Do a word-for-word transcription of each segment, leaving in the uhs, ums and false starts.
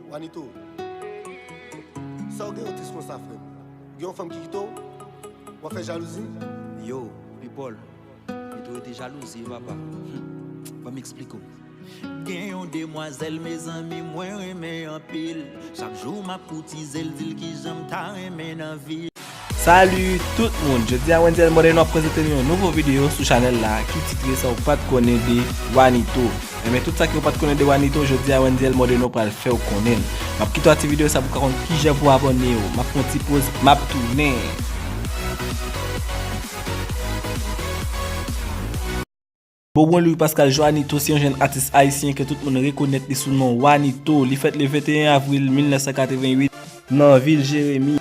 Wanito, sa w gen yo tris konsa, frè m? Gen yon fanm ki kite w? W ap fè jalouzi? Yo, Pipòl, li tou rete jalouzi, papa. Hmm. Ban m eksplike w. Gen yon demwazèl, mezanmi, mwen renmen anpil. Chak jou m ap koutize l, di l kijan m ta renmen nan vi. Salut tout moun! Jodi a Wendyel Modeno ap prezante nou yon nouvo videyo sou chanèl la ki titre Sa w pa t konnen de Wanito. Enben, tout sa ke w pa t konnen de Wanito, jodi a Wendyel Modeno pral fè w konnen l. M ap kite w ak ti videyo sa pou w ka konn kijan pou w abòne w. M ap fè yon ti poz, m ap tounen. Bobon Louis Pascal Joanito se yon jèn atis ayisyen ke tout moun rekonèt li sou non Wanito. Li fèt le venteyen avril mil nèf san katrevenn uit nan vil Jeremi.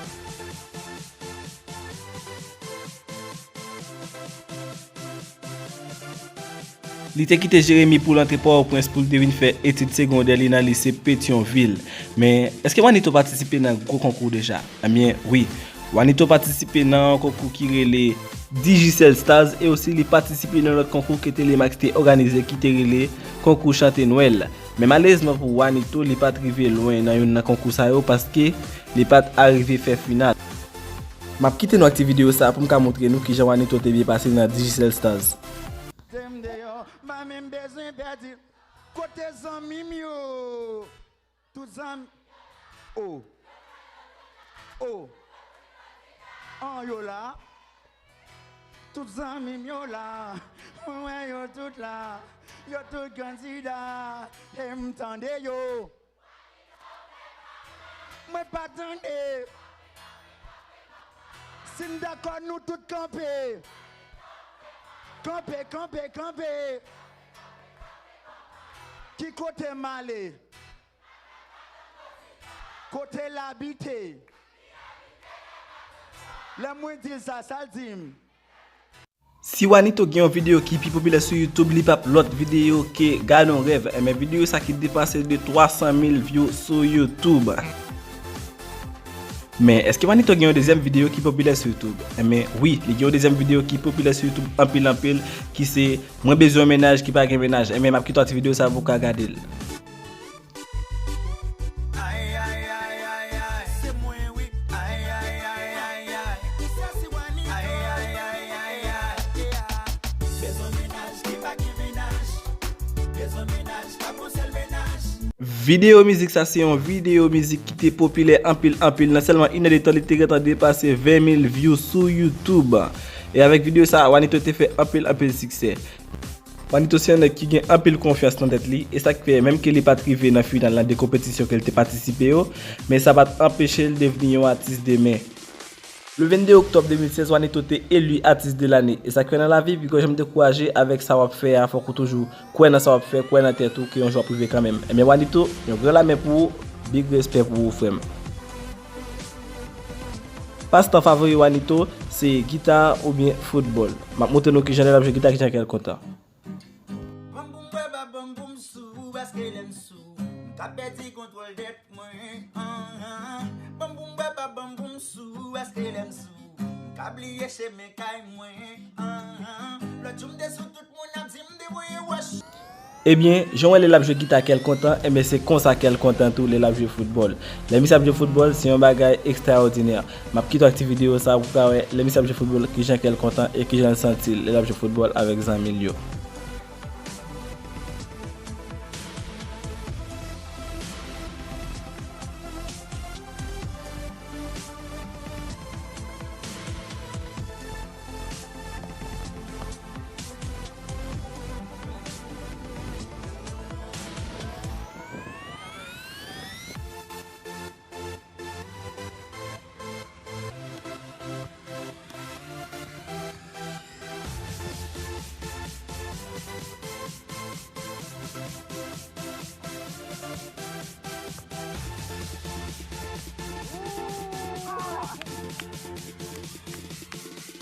Li te kite Jeremi pou l antre Pòtoprens pou l te vin fè etid segondè li nan lise Petyonvil. Men, èske Wanito patisipe nan gwo konkou deja? Ebyen, wi. Wanito patisipe nan yon konkou ki rele Digicel Stars e osi li patisipe nan lòt konkou ke Telemax te òganize ki te rele Konkou Chante Nwèl. Men malerezman pou Wanito, li pa t rive lwen nan youn nan konkou sa yo paske li pa t arive fè final. M ap kite nou ak ti videyo sa pou m ka montre nou kijan Wanito te byen pase nan Digicel Stars. Te m deyò, m pa menm bezwen pèdi. Kote zanmi m yo? Tout zanmi, oh, oh, an yo la. Tout zanmi m yo la. Mwen wè yo tout la. Yo tout kandida. E m tande yo. Mwen pa tande. Si n dakò, nou tout kanpe. Kanpe, kanpe, kanpe. Ki kote m ale? Kote l abite? Lè mwen di l sa, sa l di m? Si Wanito gen yon videyo ki pi popilè sou YouTube, li p ap lòt videyo ke Gade yon Rèv. Enben, videyo sa ki depase de twa san mil view sou YouTube. Men, èske Wanito gen yon dezyèm videyo ki popilè sou YouTube? Enben, wi, li gen yon dezyèm videyo ki popilè sou YouTube anpil, anpil, ki se Mwen bezwen yon mennaj ki pa gen mennaj. Enben, m ap kite w ak ti videyo sa pou w ka gade l. Ay, ay, ay, ay, ay, se mwen wi. Ay, ay, ay, ay, ay, sa se Wanito. Ay, ay, ay, ay, ay, ay, yeah. Bezwen mennaj ki pa gen mennaj. Bezwen mennaj, pa gon sèl mennaj. Videyo mizik sa se yon videyo mizik ki te popilè anpil, anpil. Nan sèlman inè de tan, li te gentan depase ven mil view sou YouTube. E avèk videyo sa, Wanito te fè anpil, anpil siksè. Wanito se yon nèg ki gen anpil konfyans nan tèt li, e sa k fè, menm ke li pa t rive nan final nan de konpetisyon ke l te patisipe yo, men sa pa t anpeche l devni yon atis demen. Le vennde oktòb de mil sèz, Wanito te eli atis de lane, e sa k fè nan lavi, piga w janm dekouraje avèk sa w ap fè a, fòk ou toujou kwè nan sa w ap fè, kwè nan tèt ou, ke yon jou w ap rive kanmenm. Enben, Wanito, yon gran lamen pou ou, big respè pou ou, frè m. Pastan favori Wanito, se gita oubyen foutbòl. M ap montre nou kijan lè l ap jwe gita, kijan kè l kontan. Ban m pou m bwè, ba ban m pou m sou, paske lè m sou, m ka pèdi kontwòl tèt mwen. Anhan. Ban m pou m bwè, ba ban m pou m sou, paske lè m sou, m ka bliye chemen kay mwen. Anhan. Lòt jou m te sou, tout moun ap di m debouye wòch. Ebyen, jan w wè lè l ap jwe gita kè l kontan, enben se konsa kè l kontan tou lè l ap jwe foutbòl. Lè misye ap jwe foutbòl, se yon bagay ekstraòdinè. M ap kite w ak ti videyo sa pou w ka wè lè misye ap jwe foutbòl, kijan kè l kontan e kijan l santi l lè l ap jwe foutbòl avèk zanmi l yo.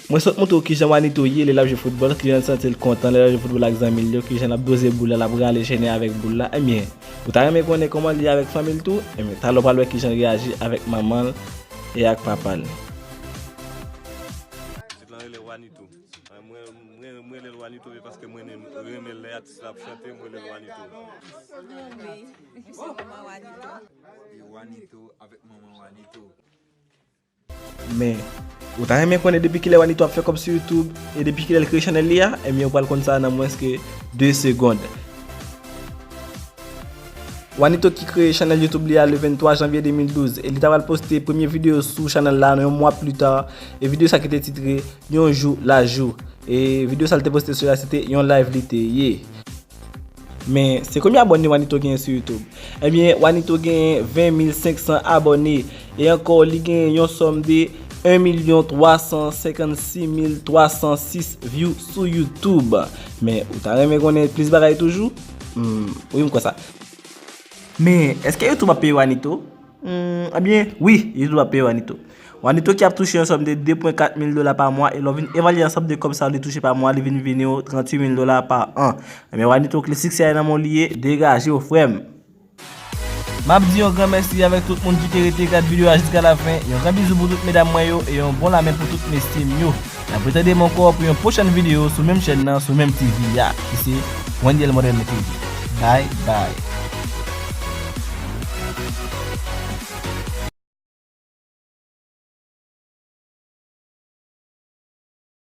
Mwen sot montre w kijan Wanito ye lè l ap jwe foutbòl, kijan l santi l kontan lè l ap jwe foutbòl ak zanmi l yo, kijan l ap doze boul la, l ap rale chene avèk boul la. Ebyen, ou ta renmen konnen kòman l ye avèk fanmi l tou? Ebyen, talè w pral wè kijan l reyaji avèk manman l e ak papa l. Tit lan rele Wanito. Mwen, mwen, mwen rele l Wanito, se paske mwen renmen, renmen lè atis la ap chante, mwen rele l Wanito. Mwen se manman Wanito. Wanito avèk manman Wanito. Men, ou ta renmen konnen depi kilè Wanito ap fè kòb sou YouTube e depi kilè l kreye chanèl li a? Ebyen, ou pral konn sa nan mwens ke de segonn. Wanito ki kreye chanèl YouTube li a le venntwa janvye de mil douz e li ta pral poste premye videyo sou chanèl la nan yon mwa pli ta e videyo sa ki te titre Yon jou la jou. E videyo sa l te poste sou la se te yon live li te ye. Men, se konbyen abòne Wanito genyen sou YouTube? Ebyen, Wanito genyen ven mil senk san abòne. E ankò, li genyen yon sòm de en milyon twa san senkannsis mil twa san sis view sou YouTube. Men, ou ta renmen konnen plis bagay toujou? Hmm, wi, m kwè sa. Men, èske YouTube ap peye Wanito? Hmm, ebyen, wi, YouTube ap peye Wanito. Wanito ki ap touche yon sòm de de pwen kat mil dola pa mwa, e lè w vin evalye ansanm de kòb sa yo li touche pa mwa, li vin vini w tranntuit mil dola pa an. Ebyen, Wanito, kle siksè a nan men w li ye, degaje w, frè m. M ap di yon gran mèsi avèk tout moun ki te rete gad videyo a jiska lafen, yon gran bizou pou tout medam mwen yo, e yon bon lamen pou tout mesye m yo. N ap retande m ankò pou yon pwochèn videyo sou menm chèn nan, sou menm T V a, ki se Wendyel Modern T V. Bye bye.